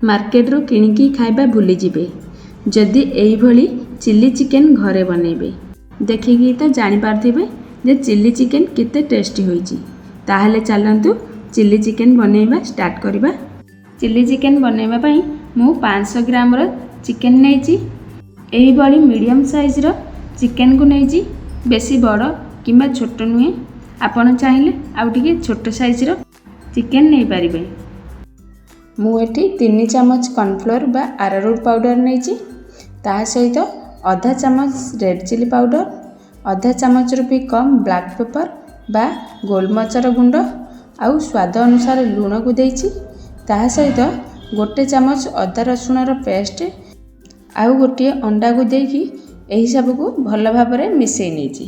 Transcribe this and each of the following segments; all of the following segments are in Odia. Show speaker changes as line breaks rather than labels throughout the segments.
ମାର୍କେଟରୁ କିଣିକି ଖାଇବା ଭୁଲିଯିବେ ଯଦି ଏଇଭଳି ଚିଲି ଚିକେନ୍ ଘରେ ବନେଇବେ। ଦେଖିକି ତ ଜାଣିପାରୁଥିବେ ଯେ ଚିଲି ଚିକେନ୍ କେତେ ଟେଷ୍ଟି ହୋଇଛି। ତାହେଲେ ଚାଲନ୍ତୁ, ଚିଲି ଚିକେନ୍ ବନେଇବା ଷ୍ଟାର୍ଟ କରିବା। ଚିଲି ଚିକେନ୍ ବନେଇବା ପାଇଁ ମୁଁ 500 ଗ୍ରାମର ଚିକେନ୍ ନେଇଛି। ଏହିଭଳି ମିଡ଼ିୟମ୍ ସାଇଜ୍ର ଚିକେନ୍କୁ ନେଇଛି, ବେଶୀ ବଡ଼ କିମ୍ବା ଛୋଟ ନୁହେଁ। ଆପଣ ଚାହିଁଲେ ଆଉ ଟିକେ ଛୋଟ ସାଇଜ୍ର ଚିକେନ୍ ନେଇପାରିବେ। ମୁଁ ଏଠି 3 ଚାମଚ କର୍ଣ୍ଣଫ୍ଲୋର୍ ବା ଆରାରୁଟ୍ ପାଉଡ଼ର ନେଇଛି। ତା ସହିତ ଅଧା ଚାମଚ ରେଡ଼୍ ଚିଲି ପାଉଡ଼ର, ଅଧା ଚାମଚରୁ ବି କମ୍ ବ୍ଲାକ୍ ପେପର୍ ବା ଗୋଲମରିଚର ଗୁଣ୍ଡ ଆଉ ସ୍ୱାଦ ଅନୁସାରେ ଲୁଣକୁ ଦେଇଛି। ତାହା ସହିତ 1 ଚାମଚ ଅଦା ରସୁଣର ପେଷ୍ଟ ଆଉ ଗୋଟିଏ ଅଣ୍ଡାକୁ ଦେଇକି ଏହିସବୁକୁ ଭଲ ଭାବରେ ମିଶାଇ ନେଇଛି।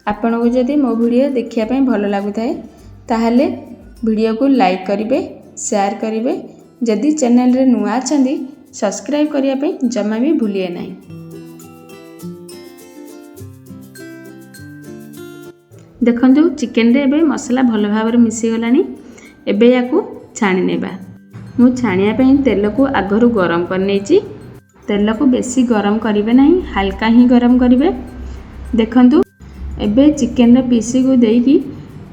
ଆପଣଙ୍କୁ ଯଦି ମୋ ଭିଡ଼ିଓ ଦେଖିବା ପାଇଁ ଭଲ ଲାଗୁଥାଏ, ତାହେଲେ ଭିଡ଼ିଓକୁ ଲାଇକ୍ କରିବେ, ସେୟାର କରିବେ। ଯଦି ଚ୍ୟାନେଲରେ ନୂଆ ଅଛନ୍ତି, ସବସ୍କ୍ରାଇବ୍ କରିବା ପାଇଁ ଜମା ବି ଭୁଲିବେ ନାହିଁ। ଦେଖନ୍ତୁ, ଚିକେନରେ ଏବେ ମସଲା ଭଲ ଭାବରେ ମିଶିଗଲାଣି। ଏବେ ୟାକୁ ଛାଣି ନେବା। ମୁଁ ଛାଣିବା ପାଇଁ ତେଲକୁ ଆଗରୁ ଗରମ କରିନେଇଛି। ତେଲକୁ ବେଶୀ ଗରମ କରିବେ ନାହିଁ, ହାଲକା ହିଁ ଗରମ କରିବେ। ଦେଖନ୍ତୁ, ଏବେ ଚିକେନର ପିସ୍କୁ ଦେଇକି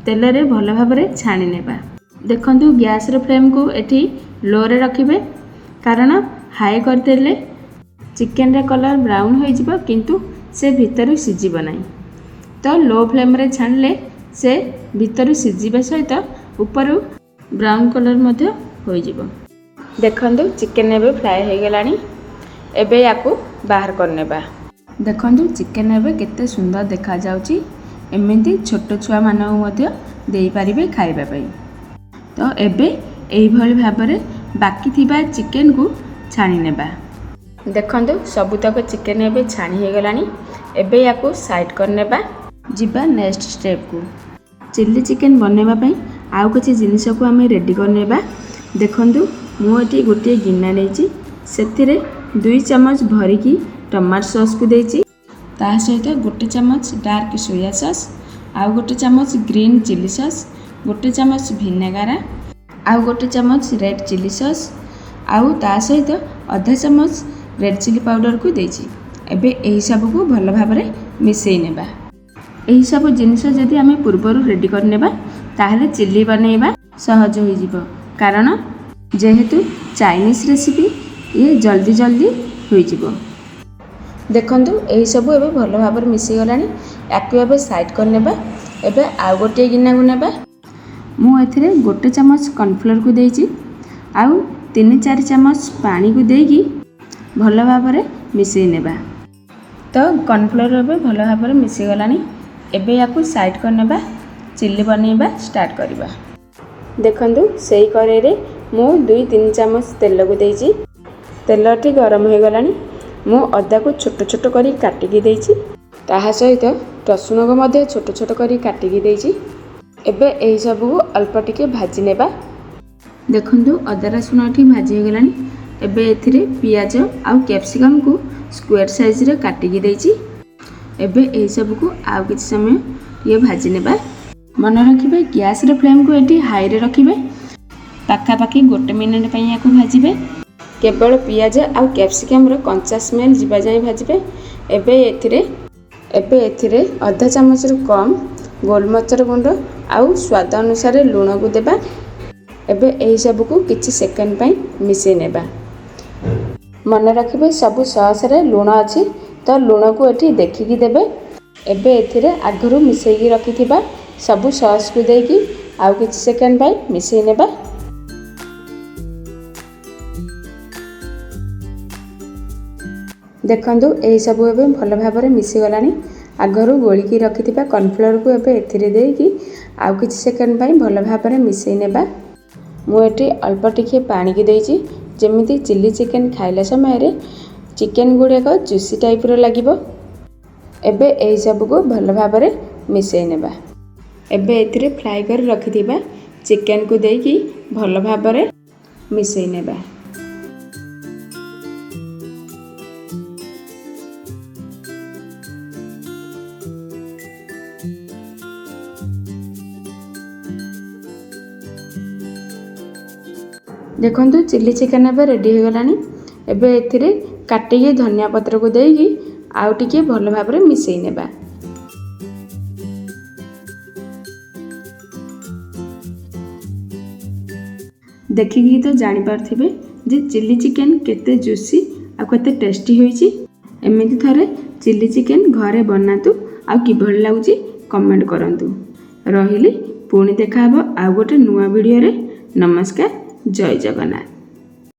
ତେଲରେ ଭଲ ଭାବରେ ଛାଣି ନେବା। ଦେଖନ୍ତୁ, ଗ୍ୟାସ୍ର ଫ୍ଲେମ୍କୁ ଏଠି ଲୋରେ ରଖିବେ, କାରଣ ହାଇ କରିଦେଲେ ଚିକେନର କଲର୍ ବ୍ରାଉନ୍ ହୋଇଯିବ, କିନ୍ତୁ ସେ ଭିତରୁ ସିଝିବ ନାହିଁ। ତ ଲୋ ଫ୍ଲେମ୍ରେ ଛାଣିଲେ ସେ ଭିତରୁ ସିଝିବା ସହିତ ଉପରୁ ବ୍ରାଉନ୍ କଲର୍ ମଧ୍ୟ ହୋଇଯିବ। ଦେଖନ୍ତୁ, ଚିକେନ୍ ଏବେ ଫ୍ରାଏ ହୋଇଗଲାଣି। ଏବେ ୟାକୁ ବାହାର କରିନେବା। ଦେଖନ୍ତୁ, ଚିକେନ୍ ଏବେ କେତେ ସୁନ୍ଦର ଦେଖାଯାଉଛି। ଏମିତି ଛୋଟ ଛୁଆମାନଙ୍କୁ ମଧ୍ୟ ଦେଇପାରିବେ ଖାଇବା ପାଇଁ। ତ ଏବେ ଏଇଭଳି ଭାବରେ ବାକି ଥିବା ଚିକେନ୍କୁ ଛାଣି ନେବା। ଦେଖନ୍ତୁ, ସବୁତକ ଚିକେନ୍ ଏବେ ଛାଣି ହେଇଗଲାଣି। ଏବେ ୟାକୁ ସାଇଡ଼୍ କରିନେବା। ଯିବା ନେକ୍ସଟ ଷ୍ଟେପ୍କୁ। ଚିଲି ଚିକେନ୍ ବନେଇବା ପାଇଁ ଆଉ କିଛି ଜିନିଷକୁ ଆମେ ରେଡ଼ି କରିନେବା। ଦେଖନ୍ତୁ, ମୁଁ ଏଠି ଗୋଟିଏ ଗିନା ନେଇଛି। ସେଥିରେ 2 ଚାମଚ ଭରିକି ଟମାଟୋ ସସ୍କୁ ଦେଇଛି। ତା ସହିତ 1 ଚାମଚ ଡାର୍କ ସୋୟା ସସ୍, ଆଉ 1 ଚାମଚ ଗ୍ରୀନ୍ ଚିଲି ସସ୍, 1 ଚାମଚ ଭିନେଗାର, ଆଉ 1 ଚାମଚ ରେଡ଼୍ ଚିଲି ସସ୍ ଆଉ ତା ସହିତ ଅଧା ଚାମଚ ରେଡ଼୍ ଚିଲି ପାଉଡ଼ରକୁ ଦେଇଛି। ଏବେ ଏହିସବୁକୁ ଭଲ ଭାବରେ ମିଶାଇ ନେବା। ଏହିସବୁ ଜିନିଷ ଯଦି ଆମେ ପୂର୍ବରୁ ରେଡ଼ି କରିନେବା, ତାହେଲେ ଚିଲି ବନେଇବା ସହଜ ହୋଇଯିବ, କାରଣ ଯେହେତୁ ଚାଇନିଜ୍ ରେସିପି, ଇଏ ଜଲ୍ଦି ଜଲ୍ଦି ହୋଇଯିବ। ଦେଖନ୍ତୁ, ଏହିସବୁ ଏବେ ଭଲ ଭାବରେ ମିଶିଗଲାଣି। ୟାକୁ ଏବେ ସାଇଡ଼୍ କରିନେବା। ଏବେ ଆଉ ଗୋଟିଏ ଗିନାକୁ ନେବା। ମୁଁ ଏଥିରେ 1 ଚାମଚ କର୍ଣ୍ଣଫ୍ଲୋର୍କୁ ଦେଇଛି ଆଉ 3-4 ଚାମଚ ପାଣିକୁ ଦେଇକି ଭଲ ଭାବରେ ମିଶାଇ ନେବା। ତ କର୍ଣ୍ଣଫ୍ଲୋର୍ ଏବେ ଭଲ ଭାବରେ ମିଶିଗଲାଣି। ଏବେ ୟାକୁ ସାଇଡ଼୍ କରିନେବା। ଚିଲି ବନେଇବା ଷ୍ଟାର୍ଟ କରିବା। ଦେଖନ୍ତୁ, ସେଇ କରେଇରେ ମୁଁ 2-3 ଚାମଚ ତେଲକୁ ଦେଇଛି। ତେଲଟି ଗରମ ହୋଇଗଲାଣି। ମୁଁ ଅଦାକୁ ଛୋଟ ଛୋଟ କରି କାଟିକି ଦେଇଛି। ତାହା ସହିତ ରସୁଣକୁ ମଧ୍ୟ ଛୋଟ ଛୋଟ କରି କାଟିକି ଦେଇଛି। ଏବେ ଏହିସବୁକୁ ଅଳ୍ପ ଟିକେ ଭାଜି ନେବା। ଦେଖନ୍ତୁ, ଅଦା ରସୁଣ ଏଠି ଭାଜି ହୋଇଗଲାଣି। ଏବେ ଏଥିରେ ପିଆଜ ଆଉ କ୍ୟାପ୍ସିକମ୍କୁ ସ୍କୋୟାର ସାଇଜ୍ରେ କାଟିକି ଦେଇଛି। ଏବେ ଏହିସବୁକୁ ଆଉ କିଛି ସମୟ ଟିକେ ଭାଜି ନେବା। ମନେ ରଖିବେ, ଗ୍ୟାସ୍ର ଫ୍ଲେମ୍କୁ ଏଠି ହାଇରେ ରଖିବେ। ପାଖାପାଖି 1 ମିନିଟ୍ ପାଇଁ ୟାକୁ ଭାଜିବେ। କେବଳ ପିଆଜ ଆଉ କ୍ୟାପ୍ସିକମ୍ର କଞ୍ଚା ସ୍ମେଲ୍ ଯିବା ଯାଏଁ ଭାଜିବେ। ଏବେ ଏଥିରେ ଅଧା ଚାମଚରୁ କମ୍ ଗୋଲମରିଚର ଗୁଣ୍ଡ ଆଉ ସ୍ୱାଦ ଅନୁସାରେ ଲୁଣକୁ ଦେବା। ଏବେ ଏହିସବୁକୁ କିଛି ସେକେଣ୍ଡ ପାଇଁ ମିଶାଇ ନେବା। ମନେ ରଖିବେ, ସବୁ ସସ୍ରେ ଲୁଣ ଅଛି, ତ ଲୁଣକୁ ଏଠି ଦେଖିକି ଦେବେ। ଏବେ ଏଥିରେ ଆଗରୁ ମିଶାଇକି ରଖିଥିବା ସବୁ ସସ୍କୁ ଦେଇକି ଆଉ କିଛି ସେକେଣ୍ଡ ପାଇଁ ମିଶାଇ ନେବା। ଦେଖନ୍ତୁ, ଏହିସବୁ ଏବେ ଭଲ ଭାବରେ ମିଶିଗଲାଣି। ଆଗରୁ ଗୋଳିକି ରଖିଥିବା କର୍ଣ୍ଣଫ୍ଲୋର୍କୁ ଏବେ ଏଥିରେ ଦେଇକି ଆଉ କିଛି ସେକେଣ୍ଡ ପାଇଁ ଭଲ ଭାବରେ ମିଶାଇ ନେବା। ମୁଁ ଏଠି ଅଳ୍ପ ଟିକିଏ ପାଣିକି ଦେଇଛି, ଯେମିତି ଚିଲି ଚିକେନ୍ ଖାଇଲା ସମୟରେ ଚିକେନ୍ ଗୁଡ଼ାକ ଜୁସି ଟାଇପ୍ର ଲାଗିବ। ଏବେ ଏହିସବୁକୁ ଭଲ ଭାବରେ ମିଶାଇ ନେବା। ଏବେ ଏଥିରେ ଫ୍ରାଏ କରି ରଖିଥିବା ଚିକେନ୍କୁ ଦେଇକି ଭଲ ଭାବରେ ମିଶାଇ ନେବା। ଦେଖନ୍ତୁ, ଚିଲି ଚିକେନ୍ ଏବେ ରେଡ଼ି ହୋଇଗଲାଣି। ଏବେ ଏଥିରେ କାଟିକି ଧନିଆ ପତ୍ରକୁ ଦେଇକି ଆଉ ଟିକିଏ ଭଲ ଭାବରେ ମିଶାଇ ନେବା। ଦେଖିକି ତ ଜାଣିପାରୁଥିବେ ଯେ ଚିଲି ଚିକେନ୍ କେତେ ଜୁସି ଆଉ କେତେ ଟେଷ୍ଟି ହୋଇଛି। ଏମିତି ଥରେ ଚିଲି ଚିକେନ୍ ଘରେ ବନାନ୍ତୁ ଆଉ କିଭଳି ଲାଗୁଛି କମେଣ୍ଟ କରନ୍ତୁ। ରହିଲି, ପୁଣି ଦେଖାହେବ ଆଉ ଗୋଟେ ନୂଆ ଭିଡ଼ିଓରେ। ନମସ୍କାର, ଜୟ ଜଗନ୍ନାଥ।